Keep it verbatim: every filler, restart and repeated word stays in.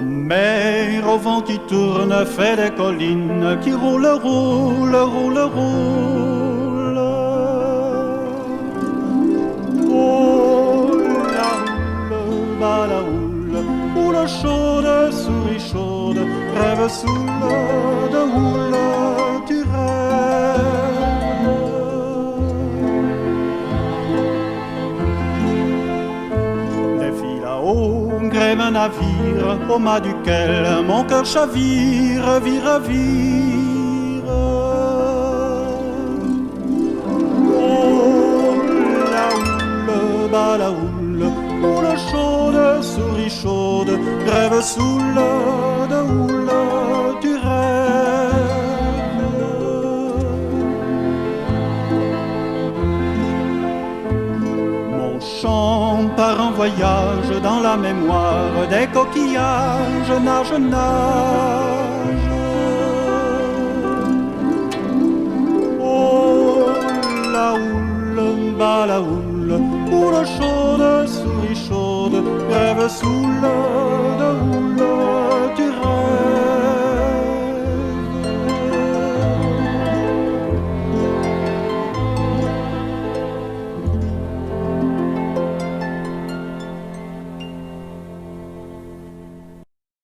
Mer o van ki tourn, fé dé kolin ki roul, roul, roul, roul. Oh la houle, ba la houle, houle shod, souri shod, rèv soul, de houle, tu rèv. Lé fi laô grèv in navir, o ma dukèl mon kèr shavir, vire, vire. Oh la houle, ba la houle, houle shod, souri shod, rèv soul, de houle, tu rèv. Mon shan par in voyaz dan la mémoir dé kokiyaz, naz, naz. Oh la houle, ba la houle, houle shod, souri shod, rèv soul,